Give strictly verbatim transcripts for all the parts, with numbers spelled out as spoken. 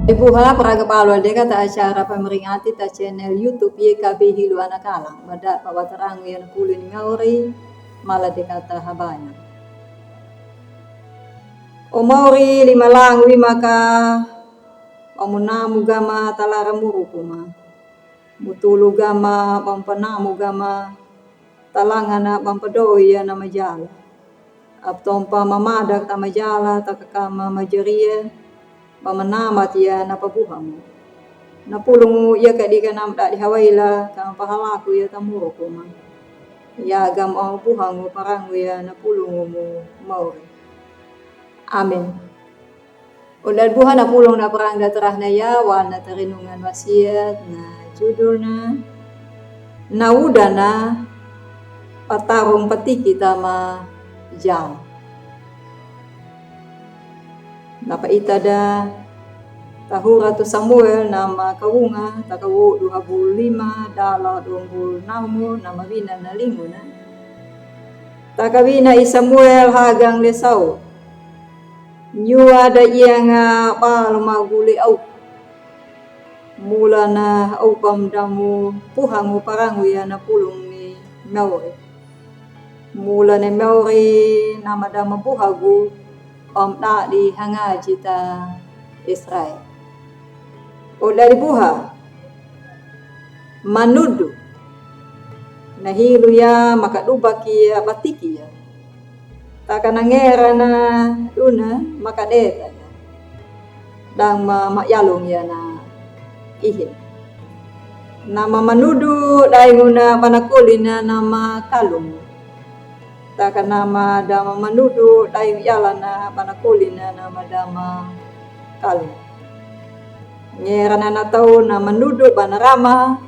Ibu ha, praga balo de kata acara pamiringati ta channel YouTube Y K B Hilo Anakala. Bada pa watarangu ya na pulu ni mauri, mala de kata habanya. O mauri, lima langu wi maka, pamunamu gama talara muru kuma. Mutulu gama, pampanamu gama, talangana pampadoi ya na majala. Abtompa mamadak ta majala, ta kakama majaria, pamanamat ya na pabuhangu. Na pulungu ya kadika nam dadi hawaila, ka pahalaku ya ta muru kuma. Ya gam o buhangu parangu ya na pulungu mu mauri. Amen. Uda buha na pulung na parang da tarahna ya, wal na tarinungan wasiat na judulna na uda na patarung patiki ta majala. Na paita da tahura tu Samuel na makaunga, ta kawo du habul lima, dala du ambul namu, na mawina na linguna. Ta kawina i Samuel hagang le Saul. Nyua da ianga balu maguli au. Mula na au pamdamu puhangu parangu ya na pulung ni mauri. Mula ni mauri na madama buhagu om dadi hangaji ta Israel. O dadi buha. Manudu. Na hilu ya makadubaki ya batiki ya. Taka na ngera na duna makadeta ya. Dang ma, mayalung ya na ihin. Nama manudu dainguna bana kolina nama kalung. Taka nama dama manudu daing yalana bana kolina nama dama kalung. Ngera na natau na manudu bana rama,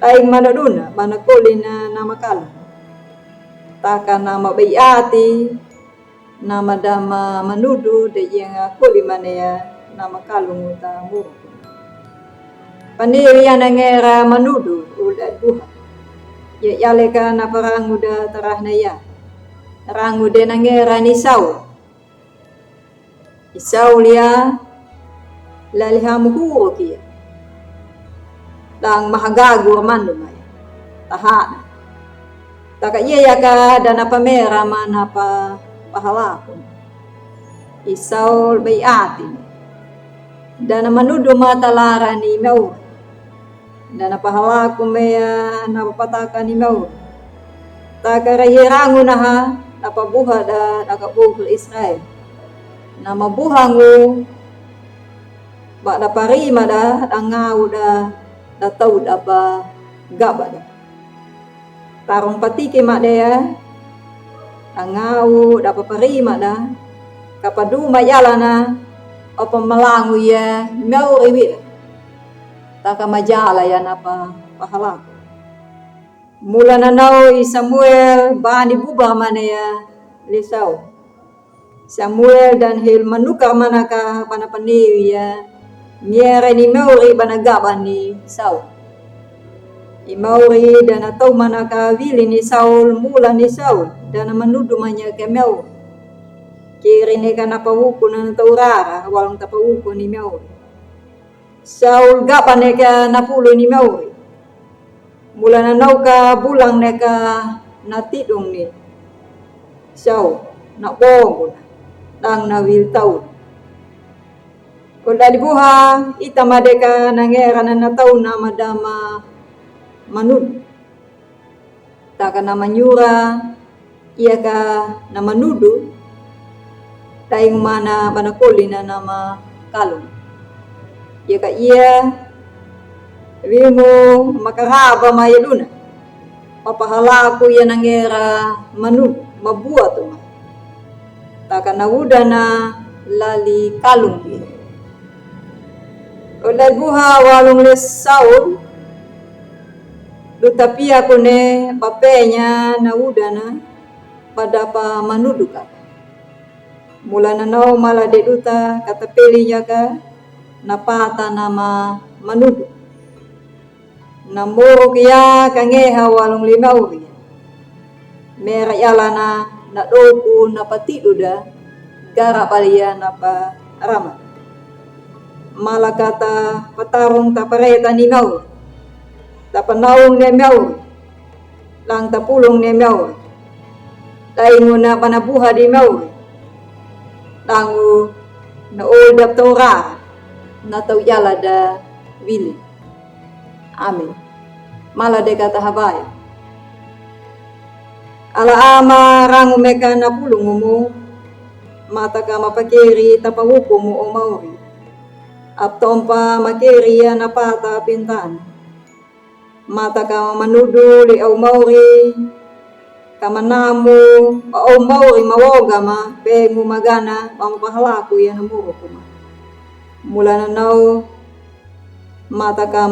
daing manaduna bana kolina nama kalung. Taka nama baiati, nama dama manudu de ianga koli manea nama kalung uta muru. Panewi ya na ngera manudu uda buha. Ya yaleka na parangu da tarahna ya. Rangu de na ngera ni Saul. I Saul ya lali hamu huru kia. Dang mahagagu mandu mai. Tahana. Taka iya yaka dana pamera mana pa, pahalaku. I Saul baiati. Dana manudu mata lara ni mauri. Dana pahalaku mea na papataka ni mauri. Taka rahi rangu naha, na pabuha da, na kabuha Israel. Na mabuhangu, ba da parima da, da ngau da, da tau da pa gaba da. Tarung patiki ma de ya, da ngau da paparima da, ka paduma yalana, o pamalangu ya, mauri wi. Taka majala ya na pa, pahalaku. Mula nanau i Samuel bani buba manea le Saul. Samuel dan hel manukar manaka bana panewi ya. Ngera ni mauri bana gaba ni Saul. I mauri dana tau manaka wili ni Saul, mula ni Saul, dana manudu manya ke mauri. Kiri neka na pawuku na tau rara, walung ta pawuku ni mauri. Saul gaba neka na pulu ni mauri. Mula nanau ka bulang neka na tidung ni Saul, na bongu na, dang na wil taun. Ko dadi buha, ita ma deka na ngera na natau na madama manudu. Taka na manyura, iya ka na manudu, daing mana bana koli na nama kalung. Iya ka iya, wimu makaraba ma iya duna. Papahalaku iya na ngera manudu, mabuatu ma. Taka na uda na lali kalung. Uda buha walung le Saul, duta pia kone papenya na uda na, padapa manudu kata. Mula nanau mala de duta kata peli yaka, na pata nama manudu. Na moro kia ka ngeha walung le mauri. Mera yalana na doku na patidu da, gara balia na pa rama. Mala kata patarung tapareta ni mauri, tapanaung ni mauri, lang tapulung ni mauri. Daingu na bana buha di mauri. Dangu na oda taura na tau yala da wili. Amin. Mala de kata habai. Ala ama rangu meka na pulungu mu, mataka mapakeri tapa wuku mu o mauri. Aptompa makeri ya na pata pintana. Mataka mamanudu li au mauri, ka manamu au mauri mawogama, pengu magana, mapahalaku ya na muru kuma. Mula nanau, mataka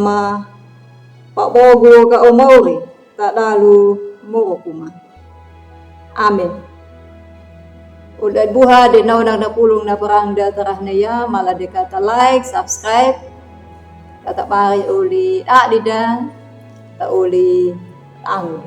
mapabogu ka au mauri, tadalu muru kuma. Amin. Oda buha de nau na pulung na parang da tarahna ya, mala de kata like, subscribe, kata bari oli adida, ta oli angu.